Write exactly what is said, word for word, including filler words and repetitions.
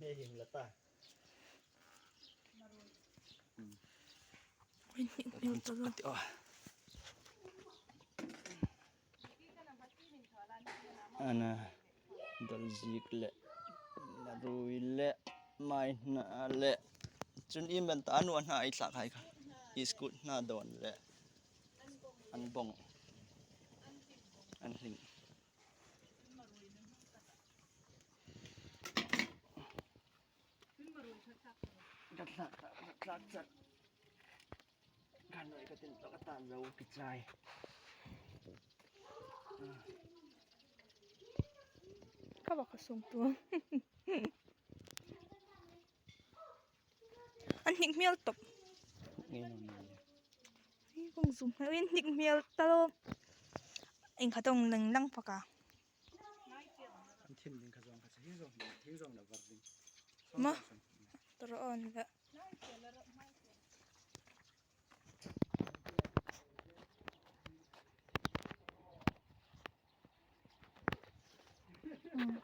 Him la ta. Ui, hnik hmel ta lo. Ana, dal zik le, marui le, mai hna le. Chun i men ta, a nu a hna ei thlak hai kha. I school hna dawn le. An bawng. An hling. Ka thlak ta, ka thlak ta. Ka nuoi ka tin tawk a ta zo ki chai. Ka va ka sung tu. An hnik hmel tawp. Ngei lo ni. Hi kong zum hmel, an hnik hmel ta lo. Ieng kha tong leng lang paka. An thim ding kha zawng kha sa, hi zawng, hi zawng la var ding. Ma. Tara on ve. Hmm.